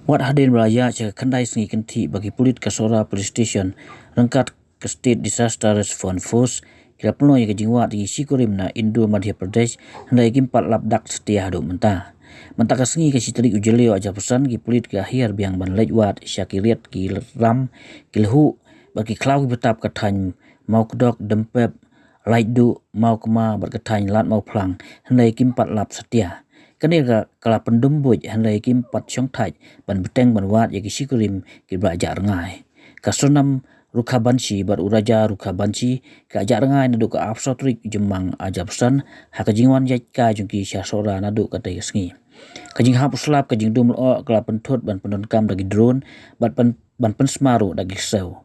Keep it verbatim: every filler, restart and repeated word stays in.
Wat hadien ba la ïaid sha ka khyndai sngi kynthih ba ki pulit ka Sohra Police Station ryngkat ka State Disaster Response Force ki la pynlong ïa ka jingwad ïa ki shi kurim na Indore, Madhya Pradesh, hynrei kim pat lap dak satia haduh mynta. Mynta ka sngi ka shi tarik u Jylliew arhajar arphew san, ki pulit ki la hiar biang ban leit wad sha ki riat ki ram, ki lhuh bad ki khlaw ki btap ka thaiñ Mawkdok, Dympep, Laitduh, Mawkma bad ka thaiñ Lad Mawphlang, hynrei kim pat lap satia. Kane ka, ka la pyndum buit hynrei kim pat shongthait ban bteng ban wad ïa ki shi kurim kiba la jah rngai. Ka Sonam Rukhabanshi bad u Raja Rukhabanshi ki la jah rngai naduh ka arphew saw tarik Jymmang arhajar arphew san ha ka jingwan ïaid kai jong ki sha Sohra naduh katei ka sngi. Ka jinghap u slap, ka jingdum lyoh ka la pynthut ban pyndonkam da ki drone bad pyn-, ban pynsma ruh da ki ksew.